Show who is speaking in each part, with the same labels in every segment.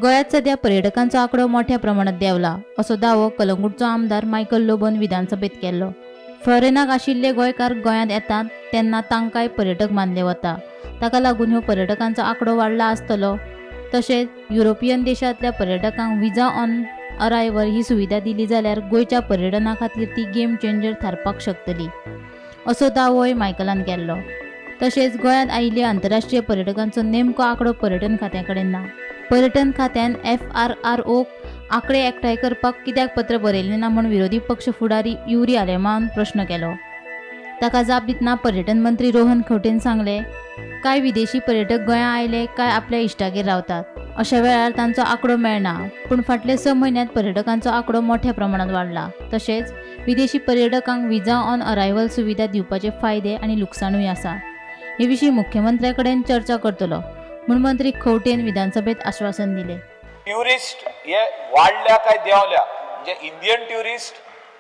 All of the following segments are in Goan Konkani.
Speaker 1: गोंयांत सध्या पर्यटकांचो आंकडो मोठ्या प्रमाणात देंवला असो दावो कलंगूटचो आमदार मायकल लोबोन विधानसभेत केल्लो. फॉरेनाक आशिल्ले गोंयकार गोंयांत येतात तेन्ना तांकांय पर्यटक मानले वता. ताका लागून ह्यो पर्यटकांचो आंकडो वाडला आसतलो. तशेंच युरोपियन देशांतल्या पर्यटकांक विजा ऑन अरायव्हल ही सुविधा दिली जाल्यार गोंयच्या पर्यटना खातीर ती गेम चेंजर थारपाक शकतली असो दावोय मायकलान केल्लो. तशेंच गोंयांत आयिल्ल्या आंतरराष्ट्रीय पर्यटकांचो नेमको आंकडो पर्यटन खात्या कडेन ना. पर्यटन खात्यान FRRO आंकडे एकठांय करपाक कित्याक पत्र बरयलें ना म्हूण विरोधी पक्ष फुडारी युरी आलेमान प्रश्न केलो. ताका जाप दितना पर्यटन मंत्री रोहन खंवटेन सांगलें, कांय विदेशी पर्यटक गोंयांत आयले काय आपल्या इश्टागेर रावतात. अशा वेळार तांचो आंकडो मेळना. पूण फाटल्या 6 म्हयन्यांत पर्यटकांचो आंकडो मोठ्या प्रमाणात वाडला. तशेंच विदेशी पर्यटकांक विजा ऑन अरायव्हल सुविधा दिवपाचे फायदे आनी लुकसाणूय आसा. हे विशीं मुख्यमंत्र्या कडेन चर्चा करतलो म्हूण मंत्री खंवटेन विधानसभेत आश्वासन दिले.
Speaker 2: ट्युरिस्ट हे वाडल्या काय देंवल्या, म्हणजे इंडियन ट्युरिस्ट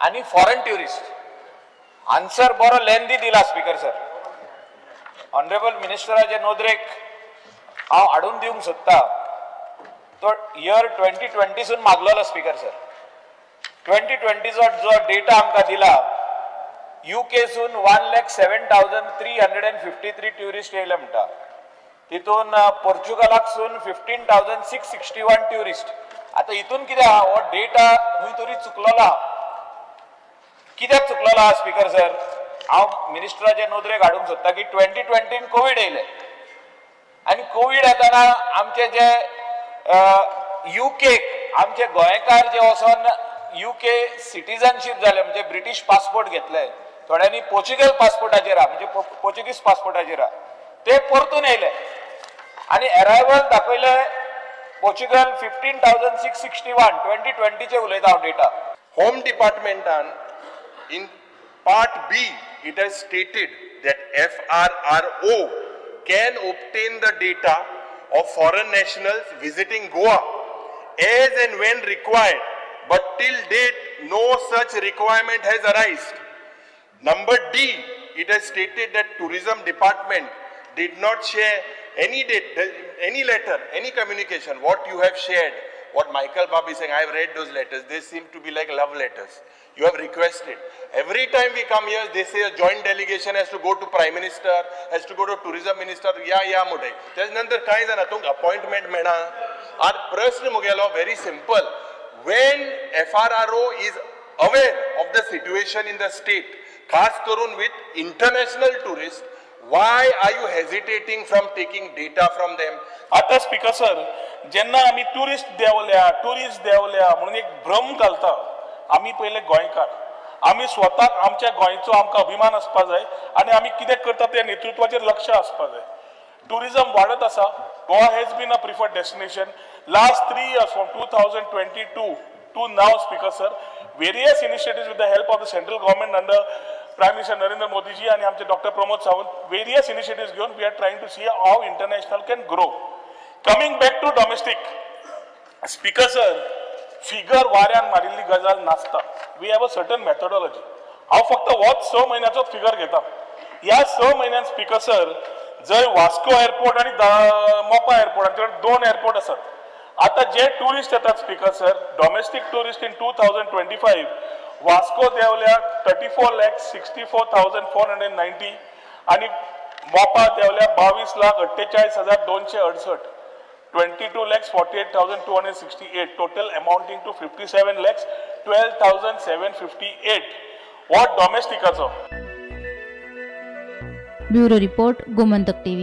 Speaker 2: आनी फॉरेन ट्युरिस्ट. आन्सर बरो लेंदी दिला स्पीकर सर. ऑनरेबल मिनिस्टराचे नदरेक हांव हाडून दिवंक सोदता तो इयर 2020सून मागलेलो स्पीकर सर. 2020चो जो डेटा आमकां दिला, युकेसून 1,07,353 ट्युरिस्ट येयले म्हणटा. तितून पोर्चुगलाकसून 15,661 ट्युरिस्ट. आतां हितून कितें आहा, हो डेटा खंय तरी चुकलेलो आहा. कित्याक चुकलेलो आहा स्पीकर सर? हांव मिनिस्टराचे नदरेक हाडूंक सोदता की 2020 कोवीड येयले आनी कोवीड येतना आमचे जे युकेक आमचे गोंयकार जे वचोन युके सिटीजनशीप जाले, म्हणजे ब्रिटीश पासपोर्ट घेतले, थोड्यांनी पोर्चुगल पासपोर्टाचेर आहा, म्हणजे पोर्चुगीज पासपोर्टाचेर आहा, ते परतून येयले आनी एरायवल दाखयले पोर्चुगल 15,661 2020चे उलयता हांव डेटा.
Speaker 3: होम डिपार्टमेंटान in part B it has stated that FRRO can obtain the data of foreign nationals visiting Goa as and when required, but till date no such requirement has arisen. Number D, it has stated that tourism department did not share any date, any letter, any communication. What you have shared, what Michael Bab is saying, I have read those letters. They seem to be like love letters. You have requested. Every time we come here, they say a joint delegation has to go to Prime Minister, has to go to Tourism Minister. Yeah, yeah, मुटे. त्याच नंतर काय जाणा तुमक appointment मेळना. आज प्रश्न मुगेलो very simple. When FRRO is aware of the situation in the state, खास करून with international tourists, why are you hesitating from taking data from them?
Speaker 4: आता स्पीकर सर, जेन्ना आमी ट्युरिस्ट देंवल्या ट्युरिस्ट देंवल्या म्हणून एक भ्रम घालता. आमी पयले गोंयकार, आमी स्वताक आमच्या गोंयचो आमकां अभिमान आसपा जाय आनी आमी कितें करता त्या नेतृत्वाचेर लक्ष आसपा जाय. ट्युरिजम वाडत आसा. Goa has been a preferred destination last 3 years from 2022 to now. Speaker sir, various initiatives with the help of the central government under Prime Minister Narendra Modi ji आणि आमचे doctor Pramod Sawant, various initiatives घेवन we are trying to see how international can grow. Coming back to domestic, speaker sir, figure वाऱ्यान मारिल्ली गजाल नासता. We have a certain methodology. हांव फक्त होच 6 म्हयन्याचो फिगर घेता. ह्या 6 म्हयन्यान स्पीकर सर, जंय वास्को एअरपोर्ट आनी मोपा एअरपोर्ट, आमचे कडेन 2 एअरपोर्ट आसात. आतां जे ट्युरिस्ट येतात speaker sir, domestic tourist in 2025 Vasco देंवल्या 34,64,490 आनी मोपा देंवल्या 22,48,268, 22,48,268, total amounting to 57,12,758. हो डॉमेस्टिकाचो.
Speaker 1: Bureau report, Gomantak TV.